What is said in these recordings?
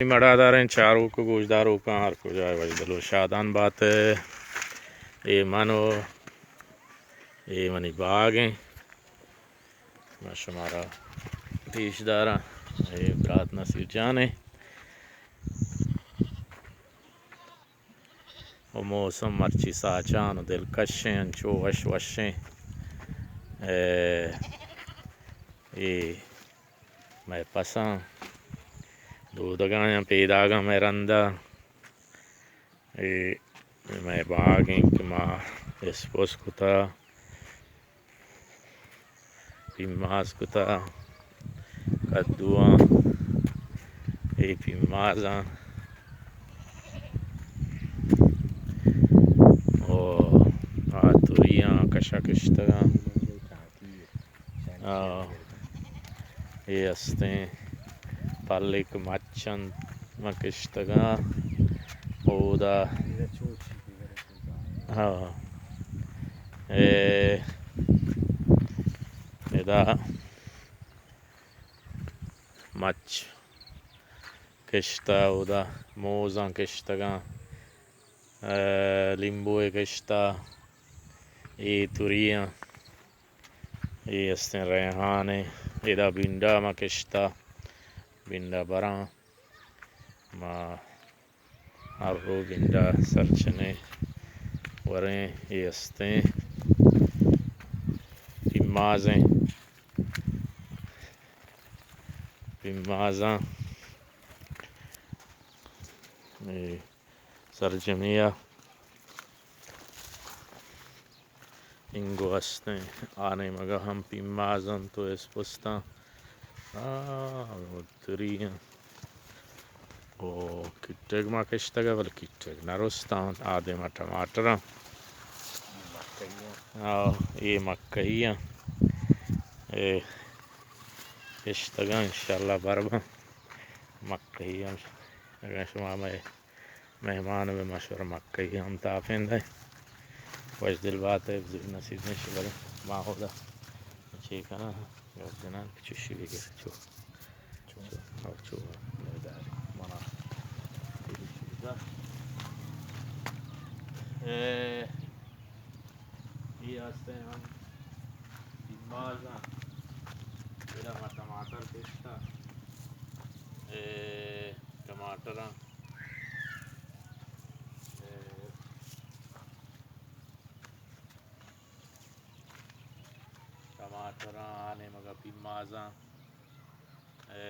مڑاداریں چاروک و گوشداروکاں ہر کجا وش دل و شادان بات۔ اے من و اے منی باگ ایں۔ ما شمارا پیش داراں۔ اے برات نصیر جان ایں۔ و موسم مرچی ساچان و دلکشیں، انچو وش وشیں۔ اے، اے مئے پساں دودگایاں پیداگاں مئے رندا۔ اے مئے باگ ایں کہ ما اسپوس کتا، پیماز کتا، کدواں، اے پیمازاں، او آ توریاں کشا کشتگاں۔ آ، اے استیں پلک مچ انت ما کشتگاں اودا۔ ہاں۔ اے، ادا مچ کشتہ، اودا موزاں کشتگاں، اے، لیمبوئے کشتہ، اے توریاں، اے استیں ریحانے، ادا بینڈا ما کشتہ، بینڈا براں۔ ما ہر رو بینڈا سرچنے وریں، اے استیں پیمازیں پیمازاں، اے سرجمیا انگو استیں، آ نیمگا ہم پیماز انت و اسپستاں۔ آ، تری انت۔ او کٹگ ما کشتگ، بلے کٹگ نہ رستاں۔ آ دیما ٹماٹراں۔ آ، اے مکئی آں۔ اے کشتگاں، انشاءاللہ برباں۔ مکئی آں۔ اگاں شما مئے مہمان بہ مشور مکئی ہم تاپین دے۔ وش دل بات ئے، بزیر نصیب نش، بلے ما اودا چے کناں، گپ جنان، چشی بگر، چو۔ چو، چو، چو، منا۔ اے، اے ہستیں ہم پیمازاں۔ ادا ما ٹماٹر کشتا۔ اے، ٹماٹراں۔ اے، ٹماٹراں، آ نیمگا پیمازاں۔ اے،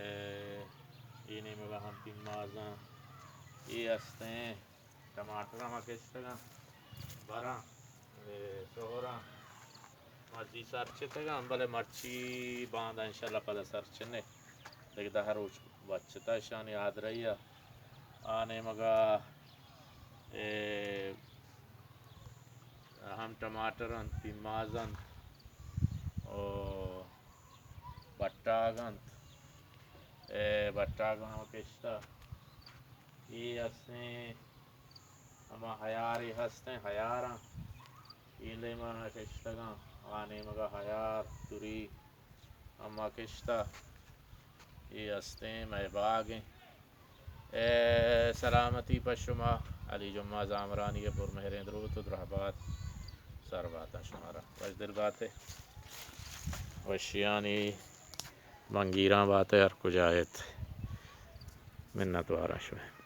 اے نیمگا ہم پیمازاں۔ اے ہستیں ٹماٹراں ما کشتگاں۔ براں، اے، سہراں۔ مرچی سرچتگاں، بلے مرچی باندا انشاءاللہ پدا سرچنے۔ دگہ دہ روچ بچتا اشانی آدریا۔ آ نیمگا، اے، ہم ٹماٹر انت، پیماز انت، او بٹاگ انت۔ اے بٹاگ ہم کشتا۔ اے ہستیں ہما ہیارے ہستیں، ہیاراں۔ اے نیمگا کشتگاں، آ نیمگا ہیار، توری ہما کشتا۔ اے ہستیں مئے باگ ایں۔ اے سلامتی پہ شما، علی جمعہ زامرانی ءِ پرمہریں دروت و درہبات سر باتاں شمارا۔ وش دل بات ئے، وشیانی بنگیراں بات ئے، ہر کجا ات۔ منت واراں شمئے۔